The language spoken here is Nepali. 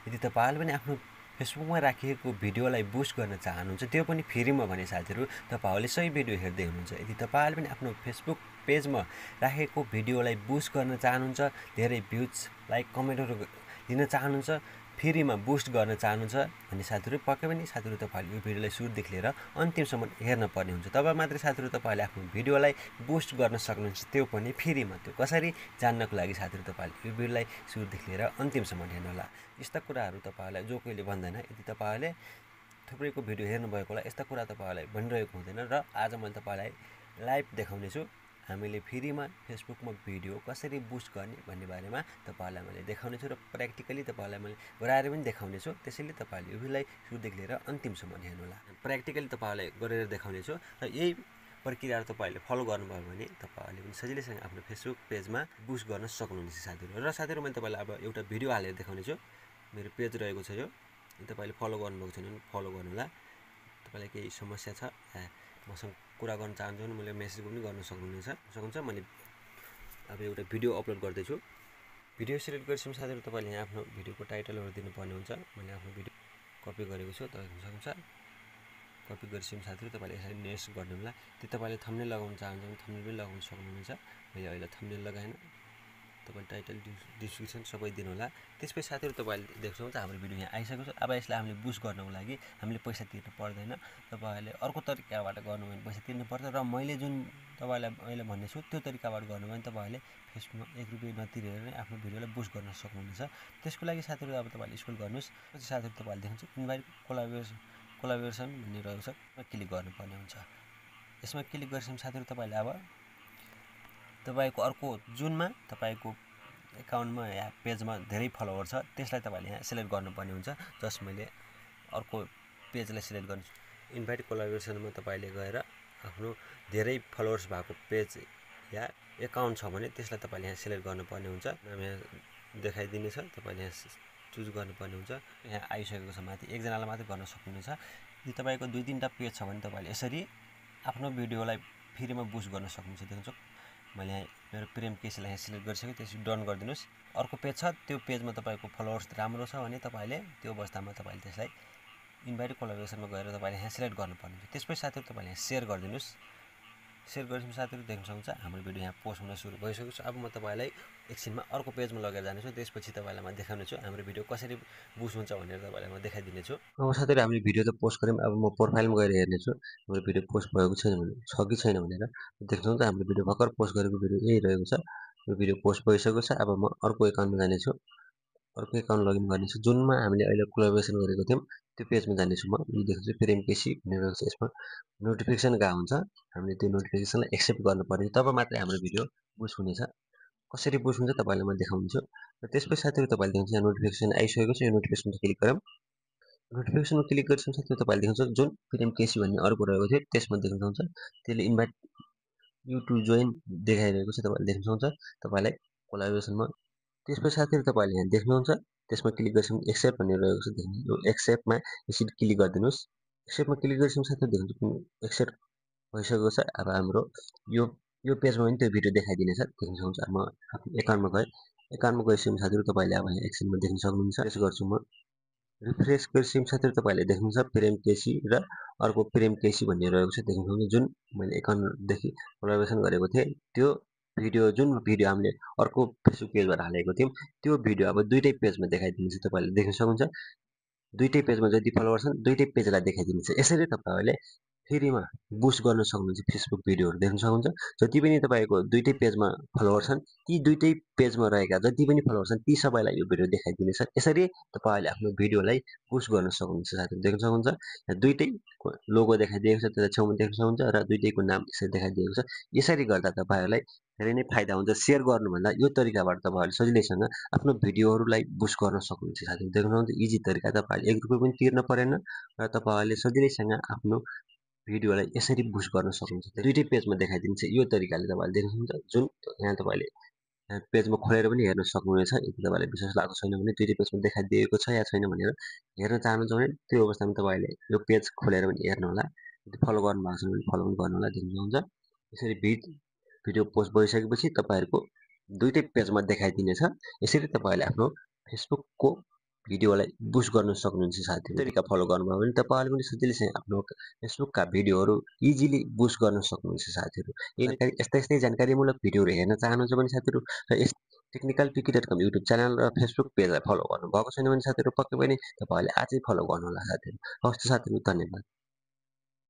यदि तपाईहरुले पनि आफ्नो फेसबुकमा राखिएको भिडियोलाई बुस्ट गर्न चाहनुहुन्छ त्यो पनि फ्रीमा भने साथीहरु तपाईहरुले सही भिडियो हेर्दै हुनुहुन्छ। यदि तपाईहरुले पनि आफ्नो फेसबुक पेजमा राखेको भिडियोलाई बुस्ट गर्न चाहनुहुन्छ, धेरै भ्युज, लाइक, कमेन्टहरु दिन चाहनुहुन्छ, फ्रीमा बुस्ट गर्न चाहनुहुन्छ भने साथीहरु पक्कै पनि साथीहरु तपाईहरुले यो भिडियोलाई सुरुदेखि लिएर अन्तिमसम्म हेर्न पर्ने हुन्छ। तब मात्रै साथीहरु तपाईहरुले आफ्नो भिडियोलाई बुस्ट गर्न सक्नुहुन्छ, त्यो पनि फ्रीमा। त्यो कसरी जान्नको लागि साथीहरु तपाईहरुले यो भिडियोलाई सुरुदेखि लिएर अन्तिमसम्म हेर्नु होला। यस्ता कुराहरु तपाईहरुलाई जो कोहीले भन्दैन, यदि तपाईहरुले थुप्रैको भिडियो हेर्नुभएको होला यस्ता कुरा तपाईहरुलाई भनिरहेको हुँदैन र आज मैले तपाईहरुलाई लाइभ देखाउने छु। हामीले फ्रीमा फेसबुकमा भिडियो कसरी बुस्ट गर्ने भन्ने बारेमा तपाईहरुलाई मैले देखाउने छु र प्र्याक्टिकली तपाईहरुलाई मैले गराएर पनि देखाउने छु। त्यसैले तपाईहरुले यो भिडियोलाई सुरुदेखि लिएर अन्तिमसम्म हेर्नु होला। प्र्याक्टिकली तपाईहरुलाई गरेर देखाउने छु र यही प्रक्रियाहरु तपाईहरुले फलो गर्नुभयो भने तपाईहरुले पनि सजिलैसँग आफ्नो फेसबुक पेजमा बुस्ट गर्न सक्नुहुन्छ साथीहरु। र साथीहरु मैले तपाईहरुलाई अब एउटा भिडियो हालेर देखाउने छु। मेरो पेज रहेको छ यो। तपाईले फलो गर्नुभएको छैन भने फलो गर्नु होला। तपाईलाई केही समस्या छ मसँग कुरा गर्न चाहनुहुन्छ भने मैले मेसेज पनि गर्न सक्नुहुन्छ। मैले अब एउटा भिडियो अपलोड गर्दै छु। भिडियो सिलेक्ट गरेपछि साथीहरु तपाईले यहाँ आफ्नो भिडियोको टाइटलहरु दिनुपर्ने हुन्छ। मैले आफ्नो भिडियो कपी गरेको छु, तपाईले हेर्न सक्नुहुन्छ। कपी गरेपछि साथीहरु तपाईले यसरी नेक्स्ट गर्नु होला। त्यो तपाईले थम्बनेल लगाउन चाहनुहुन्छ भने थम्बनेल पनि लगाउन सक्नुहुन्छ। मैले अहिले थम्बनेल लगाएन। तपाईले टाइटल, डिस्क्रिप्सन सबै दिनु होला। त्यसपछि साथीहरु तपाईले देख्नुहुन्छ हाम्रो भिडियो यहाँ आइसकेको छ। अब यसलाई हामीले बुस्ट गर्नको लागि हामीले पैसा तिर्नु पर्दैन। तपाईहरुले अर्को तरिकाबाट गर्नु भने पैसा तिर्नु पर्छ र मैले जुन तपाईलाई अहिले भन्ने छु त्यो तरिकाबाट गर्नु भने तपाईहरुले फेसबुकमा 1 रुपैयाँ नतिरेर नै आफ्नो भिडियोलाई बुस्ट गर्न सक्नुहुन्छ। त्यसको लागि साथीहरु अब तपाईले स्क्रोल गर्नुस्। पछि साथीहरु तपाईले देख्नुहुन्छ इन्भाइट कोलाबोरेसन भन्ने रहेको छ, क्लिक गर्नुपर्ने हुन्छ। यसमा क्लिक गरेपछि साथीहरु तपाईले अब तपाईको अर्को जुनमा तपाईको एकाउन्टमा या पेजमा धेरै फलोवर छ त्यसलाई तपाईले यहाँ सिलेक्ट गर्नुपर्ने हुन्छ। जस्ट मैले अर्को पेजलाई सिलेक्ट गर्छु। इन्भाइट कोलाबोरेसनमा तपाईले गएर आफ्नो धेरै फलोवर्स भएको पेज या एकाउन्ट छ भने त्यसलाई तपाईले यहाँ सिलेक्ट गर्नुपर्ने हुन्छ। नाम यहाँ देखाइदिनेछ, तपाईले यहाँ चुज गर्नुपर्ने हुन्छ। यहाँ आइसकेको छ माथि, एकजनालाई मात्र गर्न सक्नुहुन्छ। यदि तपाईको 2-3 टा पेज छ भने तपाईले यसरी आफ्नो भिडियोलाई फ्रीमा बुस्ट गर्न सक्नुहुन्छ। देख्नुहुन्छ मैले यहाँ मेरो प्रेम केसीलाई यहाँ सिलेक्ट गरिसकेँ, त्यसपछि डन गरिदिनुस्। अर्को पेज छ त्यो पेजमा तपाईको फलोवर्स राम्रो छ भने तपाईले त्यो अवस्थामा तपाईले त्यसलाई इन्भाइट कोलाबोरेसनमा गएर तपाईले यहाँ सिलेक्ट गर्नुपर्ने हुन्छ। त्यसपछि साथीहरु तपाईले यहाँ शेयर गरिदिनुस्। शेयर गरेपछि साथीहरु देख्न सक्नुहुन्छ हाम्रो भिडियो यहाँ पोस्ट हुन सुरु भइसकेको छ। अब म तपाईलाई एकछिनमा अर्को पेजमा लगेर जानेछु। त्यसपछि तपाईलाई म देखाउने छु हाम्रो भिडियो कसरी बुस्ट हुन्छ भनेर तपाईलाई म देखाइदिने छु। अब साथीहरु हामीले भिडियो त पोस्ट गर्यौं। अब म प्रोफाइलमा गएर हेर्ने छु हाम्रो भिडियो पोस्ट भएको छैन भने छ कि छैन भनेर। देख्न सक्नुहुन्छ हाम्रो भिडियो भर्खर पोस्ट गरेको भिडियो यही रहेको छ। यो भिडियो पोस्ट भइसकेको छ। अब म अर्को एकाउन्टमा जाने छु। अर्को एकाउन्ट लगइन गर्ने छु। जुनमा हामीले अहिले कोलाबोरेसन गरेको थियौं त्यो पेजमा जाने छु म। यो देख्नुहुन्छ प्रेम केसी भनेर छ। यसमा नोटिफिकेसन गएको हुन्छ। हामीले त्यो नोटिफिकेसनलाई एक्सेप्ट गर्नुपर्ने, तब मात्रै हाम्रो भिडियो बुस्ट हुनेछ। कसरी बुस्ट हुन्छ तपाईलाई म देखाउँछु। र त्यसपछि साथीहरु तपाईले देख्नुहुन्छ यहाँ नोटिफिकेसन आइसकेको छ। यो नोटिफिकेसनमा क्लिक गरौँ। नोटिफिकेसनमा क्लिक गरेपछि साथीहरु तपाईले देख्नुहुन्छ जुन प्रेम केसी भन्ने अर्को रहेको थियो त्यसमा देख्न सक्नुहुन्छ त्यसले इन्भाइट यु टु जोइन देखाइरहेको छ। तपाईले देख्न सक्नुहुन्छ तपाईलाई कोलाबोरेसनमा। त्यसपछि साथीहरु तपाईले यहाँ देख्नुहुन्छ त्यसमा क्लिक गरेपछि एक्सेप्ट भनेर रहेको छ। देख्नुहुन्छ यो एक्सेप्टमा यसरी क्लिक गरिदिनुस्। एक्सेप्टमा क्लिक गरेपछि साथीहरु देख्नुहुन्छ एक्सेप्ट भइसकेको छ। अब हाम्रो यो पेजमा पनि त्यो भिडियो देखाइदिनेछ। देख्न सक्नुहुन्छ म आफ्नो एकाउन्टमा गए। एकाउन्टमा गएपछि साथीहरु तपाईले अब यहाँ एकछिनमा देख्न सक्नुहुन्छ। रिफ्रेस गर्छु म। रिफ्रेस गरेपछि साथीहरु तपाईले देख्नुहुन्छ प्रेम केसी र अर्को प्रेम केसी भन्ने रहेको छ। देख्न सक्नुहुन्छ जुन मैले एकाउन्टदेखि कोलाबोरेसन गरेको थिएँ त्यो भिडियो, जुन भिडियो हामीले अर्को फेसबुक पेजबाट हालेको थियौं त्यो भिडियो अब दुईटै पेजमा देखाइदिन्छ। तपाईले देख्न सक्नुहुन्छ दुईटै पेजमा जति फलोवर छन् दुईटै पेजलाई देखाइदिन्छ। यसरी तपाईहरुले फ्रीमा बुस्ट गर्न सक्नुहुन्छ फेसबुक भिडियोहरु। देख्न सक्नुहुन्छ जति पनि तपाईको दुईटै पेजमा फलोवर छन् ती दुईटै पेजमा रहेका जति पनि फलोवर छन् ती सबैलाई यो भिडियो देखाइदिनेछ। यसरी तपाईले आफ्नो भिडियोलाई बुस्ट गर्न सक्नुहुन्छ। साथीहरु देख्न सक्नुहुन्छ यहाँ दुईटै लोगो देखाइदिएको छ, त्यो छेउमा देख्न सक्नुहुन्छ र दुईटैको नाम यसरी देखाइदिएको छ। यसरी गर्दा तपाईहरुलाई धेरै नै फाइदा हुन्छ। शेयर गर्नुभन्दा यो तरिकाबाट तपाईहरुले सजिलैसँग आफ्नो भिडियोहरुलाई बुस्ट गर्न सक्नुहुन्छ। साथीहरु देख्न सक्नुहुन्छ इजी तरिका। तपाईहरुले 1 रुपैयाँ पनि तिर्न परेन र तपाईहरुले सजिलैसँग आफ्नो भिडियोलाई यसरी बुस्ट गर्न सक्नुहुन्छ। दुईटै पेजमा देखाइदिन्छ यो तरिकाले। तपाईले देख्न सक्नुहुन्छ जुन यहाँ तपाईले पेजमा खोलेर पनि हेर्न सक्नुहुनेछ। यदि तपाईलाई विश्वास लागेको छैन भने दुईटै पेजमा देखाइदिएको छ या छैन भनेर हेर्न चाहनुहुन्छ भने त्यो अवस्थामा तपाईले यो पेज खोलेर पनि हेर्नु होला। यदि फलो गर्नु भएको छ भने फलो पनि गर्नु होला। देख्न सक्नुहुन्छ यसरी भिडियो पोस्ट भइसकेपछि तपाईहरुको दुईटै पेजमा देखाइदिनेछ। यसरी तपाईले आफ्नो फेसबुकको भिडियोलाई बुस्ट गर्न सक्नुहुन्छ साथीहरू। तरिका फलो गर्नुभयो भने तपाईँहरूले पनि सजिलैसँग आफ्नो फेसबुकका भिडियोहरू इजिली बुस्ट गर्न सक्नुहुन्छ साथीहरू। यस्तै जानकारीमूलक भिडियोहरू हेर्न चाहनुहुन्छ भने साथीहरू र यस टेक्निकल युट्युब च्यानल र फेसबुक पेजलाई फलो गर्नुभएको छैन भने साथीहरू पक्कै पनि तपाईँहरूले आजै फलो गर्नुहोला साथीहरू। हवस् त साथीहरू, धन्यवाद।